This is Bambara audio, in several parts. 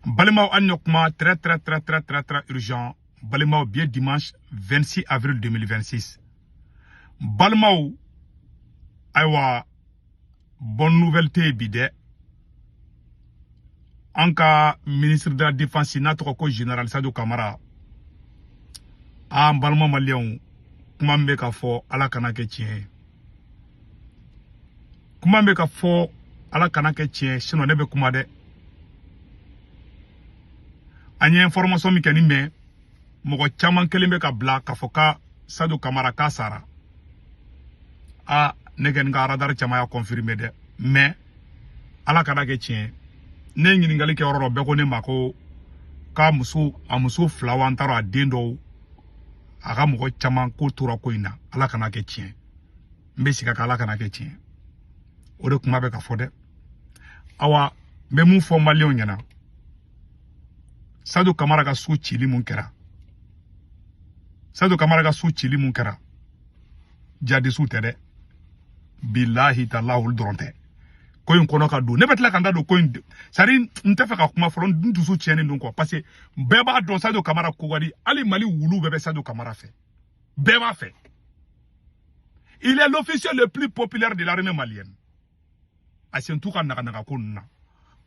Balimaw, an kuma très très très très très très urgent. Balimaw, bi ye dimanche 26 avril 2026. Balimaw, ayiwa, bonne nouvelle tɛ yen bi dɛ. An ka ministre de la Défense n'a tɔgɔ ko général Sadio Kamara, an balima maliyɛnw, kuma min bɛ ka fɔ, Ala kana kɛ tiɲɛ ye. Kuma min bɛ ka fɔ, Ala kana kɛ tiɲɛ, sinon ne bɛ kuma dɛ. An ye information min kɛ ni mɛn, mɔgɔ caman kelen bɛ ka bila k'a fɔ ka Sadio Kamara k'a sara. A ne kɔni ka radar caman y'a confirmer dɛ, mais Ala kana kɛ tiɲɛ ye. Ne ye ɲininkali kɛ yɔrɔ dɔ, bɛɛ ko ne ma ko k'a muso, a muso fila wa, n t'a dɔn, a den dɔw, a ka mɔgɔ caman ko tora ko in na. Ala kana kɛ tiɲɛ, n bɛ sigi ka Ala kana kɛ tiɲɛ, o de kuma bɛ ka fɔ dɛ. Awa, n bɛ mun fɔ maliyɛnw ɲɛna? Sadio Kamara ka so cili mun kɛra, Sadio Kamara ka so cili mun kɛra, jadisiw tɛ dɛ, bilahi talahi, olu dɔrɔn tɛ ko in kɔnɔ ka don. Ne bɛ tila ka n da don ko in, c'est à dire n tɛ fɛ ka kuma fɔlɔ, n dusu tiɲɛnen don quoi, parce que bɛɛ b'a dɔn Sadio Kamara ko ka di. Hali Mali wulu bɛɛ bɛ Sadio Kamara fɛ, bɛɛ b'a fɛ. Il est l'officier le plus populaire de l'armée malienne. A sen t'u ka naganaga ko ninnu na.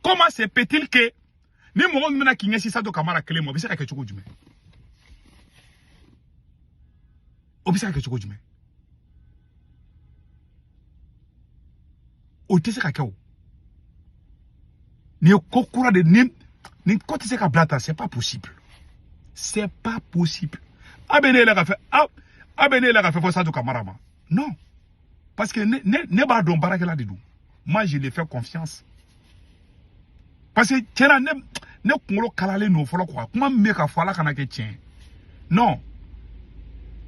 Comment se peut-il que ni mɔgɔ min bɛna k'i ɲɛsin Sadio Kamara kelen ma, o bɛ se ka kɛ cogo jumɛn? O bɛ se ka kɛ cogo jumɛn? O tɛ se ka kɛ o. Nin ye ko kura de, nin ko tɛ se ka bila tan, c'est pas possible. C'est pas possible. A bɛ ne yɛlɛ ka fɛ, a bɛ ne yɛlɛ ka fɛn fɔ Sadio Kamara ma. Non. Parce que ne b'a dɔn baarakɛla de don. Moi, je lui fais confiance. Parce que tiɲɛna, ne kunkolo kalalen don fɔlɔ quoi. Kuma min bɛ ka fɔ, Ala kana kɛ tiɲɛ. Non.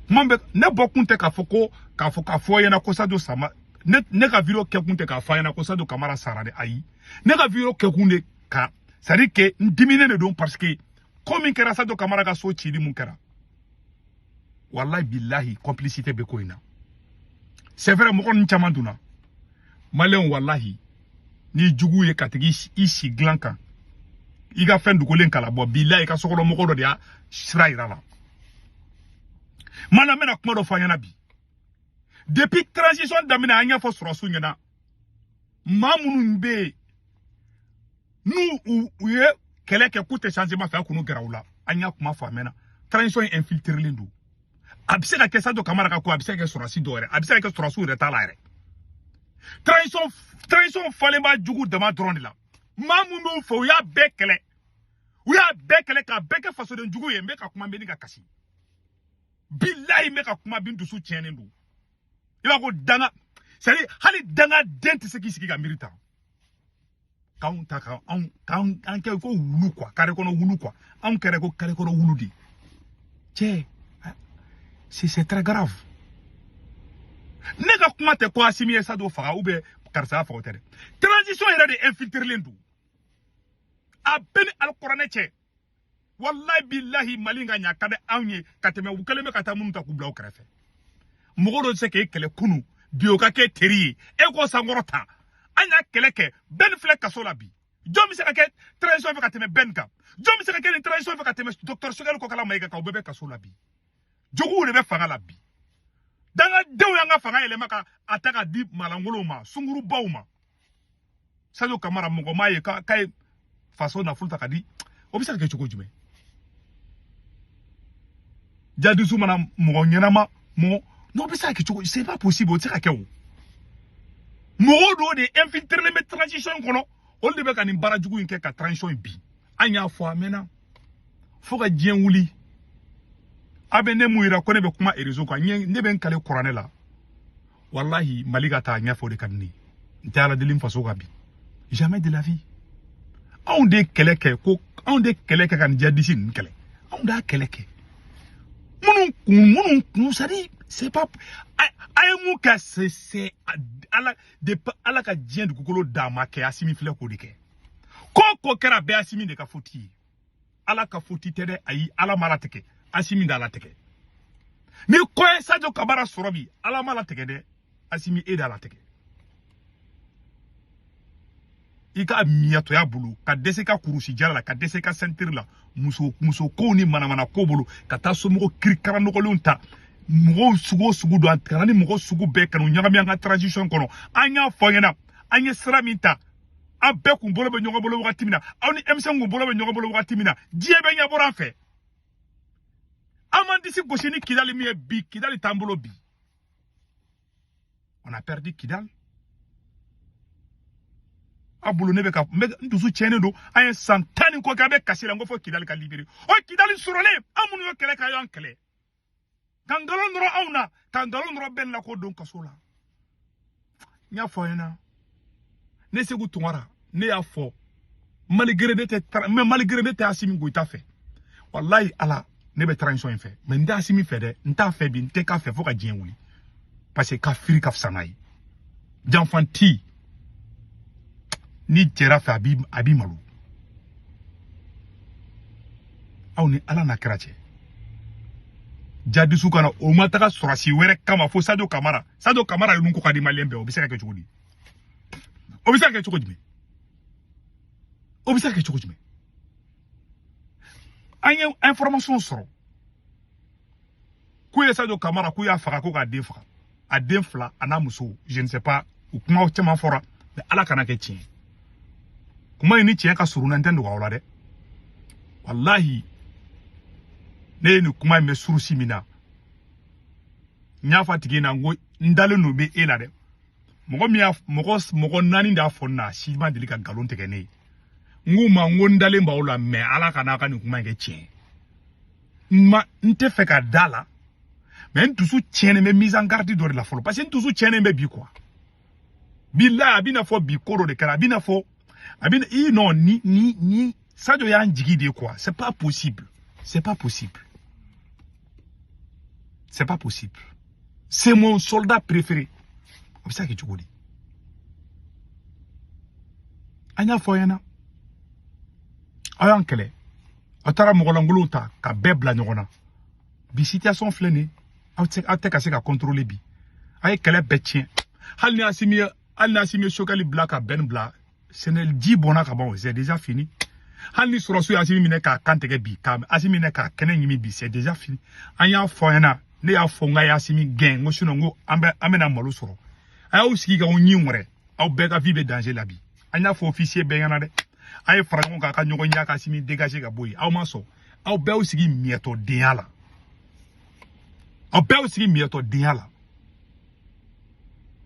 Kuma bɛ ne bɔ kun tɛ k'a fɔ ko k'a fɔ k'a fɔ ɲɛna ko Sadio Sama, ne ka vidéo kɛ kun tɛ k'a fɔ a ɲɛna ko Sadio Kamara sara dɛ, ayi. Ne ka vidéo kɛ kun de ka, c'est à dire que n diminen de don, parce que ko min kɛra Sadio Kamara ka so cili mun kɛra, wallahi billahi, complicité bɛ ko in na. C'est vrai, mɔgɔ ninnu caman donna maliyɛnw, wallahi, ni jugu ye ka tigi i si dilan kan, i ka fɛn dogolen kala bɔ, billahi, i ka sokɔnɔmɔgɔ dɔ de y'a sira yira la. Mana n bɛna kuma dɔ fɔ an ɲɛna bi. Depuis transition daminɛ, an y'a fɔ sɔrɔsiw ɲɛna, maa minnu bɛ yen n'u u ye kɛlɛ kɛ k'u tɛ changement fɛ, a k'u gɛrɛ u la. An y'a kuma fɔ a mɛnna. Transition in infiltrelen don. A bɛ se ka kɛ Sadio Kamara ka ko, a bɛ se ka kɛ sɔrɔsi dɔw yɛrɛ, a bɛ se ka kɛ sɔrɔsiw yɛrɛ t'a la yɛrɛ. Transition falen b'a jugu dama dɔrɔn de la. Maa minnu b'u fɛ, u y'a bɛɛ kɛlɛ, u y'a bɛɛ kɛlɛ k'a bɛɛ kɛ fasoden jugu ye. N bɛ ka kuma, n bɛ ni ka kasi, bilahi, n bɛ ka kuma bi, n dusu tiɲɛnen don. I b'a ko danga, c'est à dire hali dangaden tɛ se k'i sigi ka miiri tan k'anw ta ka anw k'an an kɛ ko wulu quoi, carré kɔnɔ wulu quoi, anw kɛra ko carré kɔnɔ wulu de. Cɛ, c'est très grave. Ne ka kuma tɛ ko Assimi ye Sadio faga ou bien karisa y'a faga, o tɛ dɛ. Transition yɛrɛ de infiltrelen don. A bɛɛ ni alikuranɛ cɛ, wallahi billahi, Mali ka ɲa ka di anw ye ka tɛmɛ u kɛlen bɛ ka taa minnu ta k'u bila u kɛrɛfɛ. Mɔgɔ dɔ tɛ se k'e kɛlɛ kunu bi, o ka kɛ teri ye, e k'o sankɔrɔ ta. An y'a kɛlɛ kɛ, bɛɛ ni filɛ kaso la bi. Jɔn bɛ se ka kɛ transition fɛ ka tɛmɛ bɛn kan? Jɔn bɛ se ka kɛ nin transition fɛ ka tɛmɛ docteur Choguel Kokalla Maïga kan? U bɛɛ bɛ kaso la bi. Juguw de bɛ fanga la bi. Dangadenw y'an ka fanga yɛlɛma ka a ta ka di malangolow ma, sungurubaw ma. Sadio Kamara, mɔgɔ m'a ye k'a ye faso nafolo ta ka di, o bɛ se ka kɛ cogo jumɛn? Jadisu mana mɔgɔ ɲɛnama mɔgɔ n'o bɛ se ka kɛ cogo, c'est pas possible, o tɛ se ka kɛ o. Mɔgɔw dɔw de infiltrelen bɛ transition in kɔnɔ, olu de bɛ ka nin baara jugu in kɛ ka transition in bin. An y'a fɔ a mɛnna, fo ka diɲɛ wuli. A bɛ ne mun yira ko ne bɛ kuma réseau kan, ne bɛ n kale kuranɛ la, walahi, Mali ka taa ɲɛfɛ, o de ka di ne ye. N tɛ Ala deli n faso ka bin, jamais de la vie. Anw de kɛlɛ kɛ ko anw de kɛlɛ kɛ ka nin jihadisi ninnu kɛlɛ, anw de y'a kɛlɛ kɛ. Minnu kun, c'est à dire c'est pas a ye mun kɛ, c'est Ala depuis Ala ka diɲɛ dugukolo d'a ma kɛ, Asimi filɛ k'o de kɛ. Ko ko kɛra bɛɛ Asimi de ka faute ye. Ala ka faute tɛ dɛ, ayi, Ala ma latigɛ, Asimi da latigɛ. Ni ko ye Sadio Kamara sɔrɔ bi, Ala ma latigɛ dɛ, Asimi e da latigɛ. I ka miyatɔya bolo, ka dɛsɛ i ka kurusi jala la, ka dɛsɛ i ka ceinture la, muso kow ni manamana ko bolo, ka taa somɔgɔw kirikara nɔgɔlenw ta, mɔgɔw sugu o sugu don, ka na ni mɔgɔ sugu bɛɛ ka n'u ɲagami an ka transition kɔnɔ. An y'a fɔ ɲɛna, an ye sira min ta, an bɛɛ kun bolo bɛ ɲɔgɔn bolo wagati min na, aw ni M5 kun bolo bɛ ɲɔgɔn bolo wagati min na, diɲɛ bɛɛ ɲɛ bɔra an fɛ. An m'an disi gosi ni Kidali min ye bi, Kidali t'an bolo bi. On a perdu Kidal. A bolo ne bɛ ka n dusu tiɲɛnen don. An ye san 10 ni kɔ kɛ, an bɛ kasi la, n ko fo Kidali ka libéré. O Kidali sɔrɔlen, an minnu ye kɛlɛ kɛ, a y'an kɛlɛ ka nkalon nɔrɔ anw na, ka nkalon nɔrɔ bɛɛ la k'o don kaso la. N y'a fɔ aw ɲɛna, ne Sekou Tounkara, ne y'a fɔ, malgré ne tɛ, mais malgré ne tɛ Assimi Goïta fɛ, walayi Ala, ne bɛ transition in fɛ, mais n tɛ Assimi fɛ dɛ, n t'a fɛ bi, n tɛ k'a fɛ fo ka diɲɛ wuli, parce que kafiri ka fisa n'a ye. Janfanti ni jɛra fɛ, a b'i malo. Aw ni Ala n'a kɛra cɛ, jadisu kana o ma taga sɔrɔsi wɛrɛ kama fo Sadio Kamara. Sadio Kamara ninnu ko ka di maliyɛn bɛɛ, o bɛ se ka kɛ cogo di? O bɛ se ka kɛ cogo jumɛn? O bɛ se ka kɛ cogo jumɛn? An ye information sɔrɔ k'u ye Sadio Kamara, k'u y'a faga, ko k'a den faga, a den fila a n'a muso, je ne sais pas, u kumaw caman fɔra, mais Ala kana kɛ tiɲɛ kuma in ni tiɲɛ ka surun na, n tɛ nɔgɔya o la dɛ. Walahi, ne ye nin kuma in bɛ surusi min na, n y'a fɔ a tigi ɲɛna, n ko n dalen don bɛ e la dɛ. Mɔgɔ min y'a mɔgɔ 4 de y'a fɔ n na, si ma deli ka nkalon tigɛ ne ye. N k'u ma, n ko n dalen b'aw la, mais Ala ka n'a ka nin kuma in kɛ tiɲɛ ye. N ma, n tɛ fɛ ka da la, mais n dusu tiɲɛnen bɛ mise en garde dɔ de la fɔlɔ, parce que n dusu tiɲɛnen bɛ bi quoi. Bilahi, a b'i n'a fɔ bi ko dɔ de kɛra, a b'i n'a fɔ a bɛ i non ni Sadio y'an jigi de quoi. C'est pas possible, c'est pas possible, c'est pas possible. C'est mon soldat préféré. A bɛ se ka kɛ cogo di? An y'a fɔ aw ɲɛna, aw y'an kɛlɛ, aw taara mɔgɔlankolonw ta ka bɛɛ bila ɲɔgɔn na. Bi situation filɛ nin ye, aw tɛ ka se ka contrôler bi. A ye kɛlɛ bɛɛ tiɲɛ. Hali ni Assimi ye, hali ni Assimi ye Choguel bila ka bɛn bila, sɛnɛ ji bɔnna ka ban, c'est déjà fini. Hali ni sɔrɔsiw ye Assimi minɛ k'a kan tigɛ bi, ka Assimi minɛ k'a kɛnɛ ɲimi bi, c'est déjà fini. An y'a fɔ aw ɲɛna, ne y'a fɔ n k'a ye Assimi gɛn, n ko sinon n ko an bɛna malo sɔrɔ. A y'aw sigi k'aw ɲin wɛrɛ, aw bɛɛ ka vie bɛ danger la bi. An y'a fɔ officier bɛɛ ɲɛna dɛ, a ye fara ɲɔgɔn kan, a ka ɲɔgɔn ɲɛ, ka Assimi dégager ka bɔ yen. Aw ma sɔn, aw bɛɛ y'aw sigi miɛtɔdenya la, aw bɛɛ y'aw sigi miɛtɔdenya la.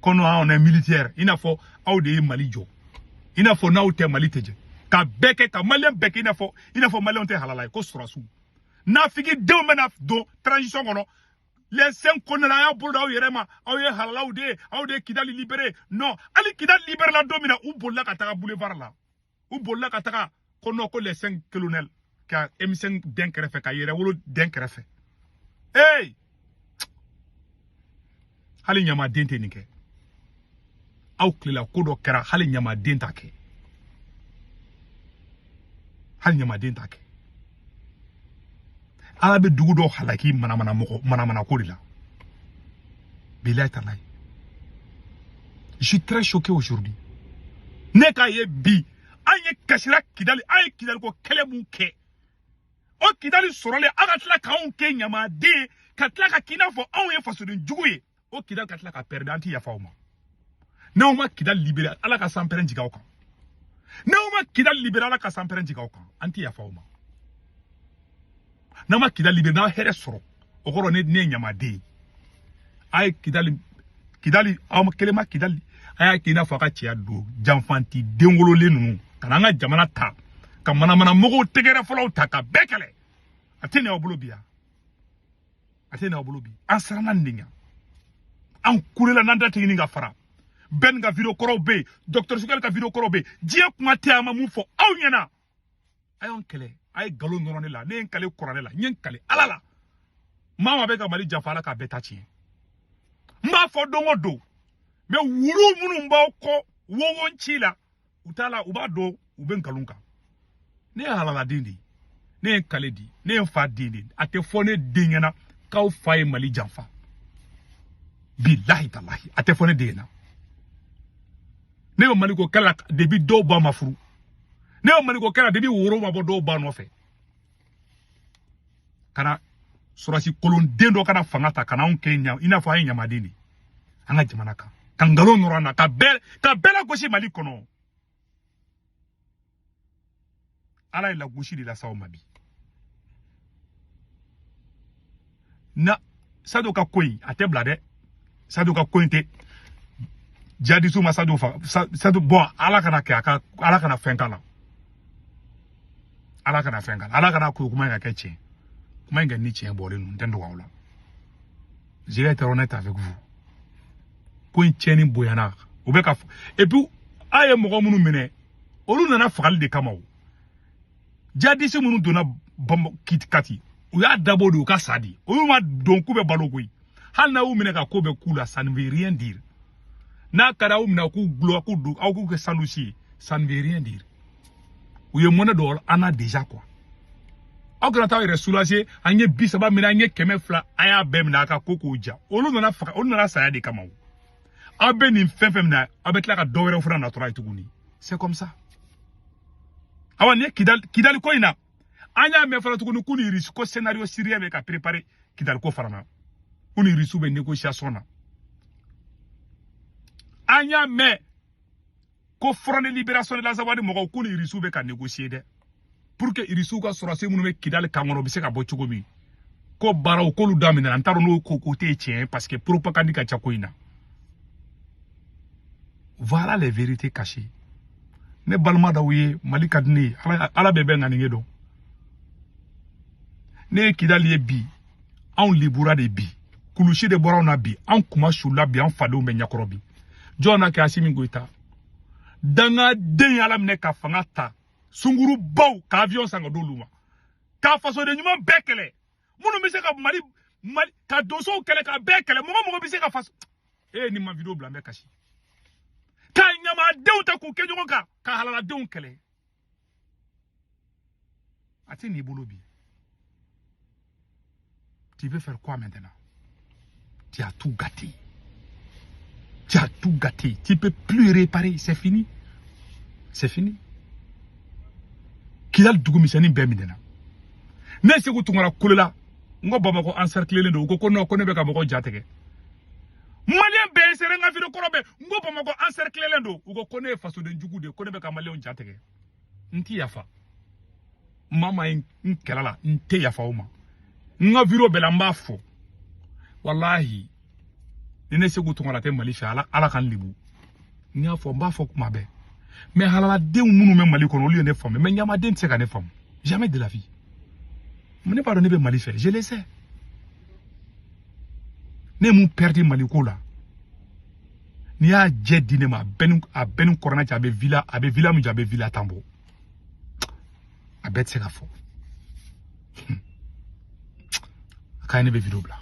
Kono on est militaire, i n'a fɔ aw de ye Mali jɔ, i n'a fɔ n'aw tɛ Mali tɛ jɛ, ka bɛɛ kɛ, ka maliyɛn bɛɛ kɛ i n'a fɔ maliyɛnw tɛ halala ye, ko sɔrɔsiw nafigi denw bɛna don transition kɔnɔ. Les 5 colonels, a y'a bolo d'aw yɛrɛ ma, aw ye halalaw de ye, aw de ye Kidali libéré. Non, hali Kidali libéré la don min na, u bolila ka taga boulevard la, u bolila ka taga ko non, ko les 5 colonels ka M5 den kɛrɛfɛ, ka yɛrɛwolo den kɛrɛfɛ. Hey, hali ɲamaden tɛ nin kɛ. Aw tilela ko dɔ kɛra, hali ɲamaden t'a kɛ, hali ɲamaden t'a kɛ. Ala bɛ dugu dɔw halaki manamana mɔgɔ manamana ko de la. Bilahi talahi, je suis très choqué aujourd'hui. Ne k'a ye bi, an ye kasira Kidali, an ye Kidali ko kɛlɛ mun kɛ, o Kidali sɔrɔlen, aw ka tila k'anw kɛ ɲamaden ye, ka tila ka k'i n'a fɔ anw ye fasoden jugu ye. O Kidali ka tila ka perdre, an ti yafa aw ma. N'aw ma Kidali libéré, Ala ka sanpɛrɛn jigin aw kan. N'aw ma Kidali libéré, Ala ka sanpɛrɛn jigin aw kan. An ti yafa aw ma. N'aw ma Kidali libéré, n'aw hɛrɛ sɔrɔ, o kɔrɔ ne ye ɲamaden ye. A ye Kidali, aw ma kelen ma Kidali, a y'a k'i n'a fɔ a ka cɛya don janfanti den wololen ninnu ka na an ka jamana ta, ka manamana mɔgɔw tɛgɛrɛ fɔlɔw ta ka bɛɛ kɛlɛ. A tɛ nin aw bolo bi yan, a tɛ nin aw bolo bi. An siranna nin de ɲɛ, an kulela n'an da tɛ ɲini ka fara. Ben ka vidéo kɔrɔw bɛ yen, docteur Choguel ka vidéo kɔrɔw bɛ yen, diɲɛ kuma tɛ a ma mun fɔ aw ɲɛna. A y'an kɛlɛ, a ye nkalon nɔrɔ ne la, ne ye n kale kuranɛ la, n ye n kale Ala la. Maa maa bɛ ka Mali janfa, Ala k'a bɛɛ ta tiɲɛ. N b'a fɔ don o don, mais wulu minnu b'aw kɔ wowon ci la, u t'a la, u b'a dɔn u bɛ nkalon kan. Ne ye halaladen de ye, ne ye n kale di, ne ye n fa den de ye. A tɛ fɔ ne den ɲɛna k'aw fa ye Mali janfa. Bilahi talahi, a tɛ fɔ ne den ɲɛna. Ne bɛ Mali ko kɛlɛ la depuis dɔw ba ma furu. Ne bɛ Mali ko kɛlɛ la depuis woro ma bɔ dɔw ba nɔfɛ. Kana sɔrɔsi kolonden dɔ kana fanga ta ka n'anw kɛ ɲa i n'a fɔ an ye ɲamaden de ye an ka jamana kan. Ka nkalon nɔrɔ an na ka bɛɛ lagosi Mali kɔnɔ. Ala ye lagosi de lase aw ma bi. Na Sadio ka ko in a tɛ bila dɛ. Sadio ka ko in tɛ jihadistes ma Sadio faga. Sadio bon Ala kana kɛ a ka Ala kana fɛn k'a la. Ala kana fɛn k'a la. Ala kana ko kuma in ka kɛ tiɲɛ. Kuma in kɛ ni tiɲɛ bɔlen don n tɛ n dogo aw la. Je vais être honnête avec vous. Ko in tiɲɛni bonyana u bɛ ka et puis a ye mɔgɔ minnu minɛ olu nana fagali de kama o. Jihadistes minnu donna Kati u y'a dabɔ de u ka sa de. Olu ma don k'u bɛ balo koyi. Hali n'a y'u minɛ ka ko bɛɛ k'u la, ça ne veut rien dire. N'a ka d'aw minɛ k'u gulɔ k'u don aw k'u kɛ sandwich ye, ça ne veut rien dire. U ye mɔnɛ dɔ an na déjà quoi. Aw kana taa yɛrɛ soulager an ye 30 minɛ an ye 200 a y'a bɛɛ minɛ a ka ko k'o ja. Olu nana faga olu nana saya de kama o. Aw bɛ nin fɛn fɛn minɛ aw bɛ tila ka dɔ wɛrɛ fana natɔra ye tuguni. C'est comme ça. Awa nin ye Kidali ko in na an y'a mɛn fana tuguni k'u ni Irisi ko scénario syrien bɛ ka préparer Kidali ko fana na. K'u ni Irisiw bɛ négociation na. An y'a mɛn ko Front de libération de l'Azawad mɔgɔw k'u ni Irisiw bɛ ka négocier dɛ. Pour que Irisiw ka sɔrɔdasi minnu bɛ Kidali kan kɔnɔ u bɛ se ka bɔ cogo min. Ko baaraw k'olu daminɛna n t'a dɔn n'o ko tɛ tiɲɛ ye parce que propagande ka ca ko in na. Voilà les vérités cachées. Ne balima dɔw ye Mali ka di ne ye Ala bɛ bɛn ŋaniye dɔn. Ne ye Kidali ye bi anw libura de bi kulusi de bɔra anw na bi anw kuma sula bi an fadenw bɛ ɲɛkɔrɔ bi. Jɔn na kɛ Assimi Goïta dangaden ye Ala minɛ ka fanga ta sungurubaw ka avion san ka d'olu ma ka fasoden ɲuman bɛɛ kɛlɛ minnu bɛ se ka Mali ka donsow kɛlɛ ka bɛɛ kɛlɛ mɔgɔ bɛ se ka faso e ni ma vidéo bila n bɛ kasi. Ka ɲamadenw ta k'u kɛ ɲɔgɔn kan ka halaladenw kɛlɛ a tɛ n'i bolo bi. Tu veux faire quoi maintenant? Tu as tout gâté. Tu as tout gâté. Tu peux plus réparer. C'est fini. C'est fini. Kidal dugu misɛnnin bɛɛ minɛna. Ne Sekou Tounkara kolela n ko Bamakɔ encerclé don u ko ko non ko ne bɛ ka mɔgɔw ja tigɛ. Malien bɛɛ ye seere n ka vidéo kɔrɔ bɛɛ n ko Bamakɔ encerclé don u ko ko ne ye fasoden jugu de ye ko ne bɛ ka maliyɛnw ja tigɛ. N ti yafa. Maa maa ye n kɛlɛ la n tɛ yafa o ma. N ka vidéo bɛɛ la n b'a fɔ. Walahi ni ne Sekou Tounkara tɛ Mali fɛ Ala ka n lebu. N y'a fɔ n b'a fɔ kuma bɛɛ. Mais halaladenw minnu bɛ Mali kɔnɔ olu ye ne faamu mais ɲamaden tɛ se ka ne faamu. Jamais de la vie. Ne b'a dɔn ne bɛ Mali fɛ, je le sais. Ne ye mun perdu Mali ko la. N'i y'a jɛ di ne ma a bɛɛ ni kɔrɔna cɛ a bɛ villa min jɔ a bɛ villa tan bɔ. A bɛɛ tɛ se ka fɔ. A ka ɲi ne bɛ vidéo bila.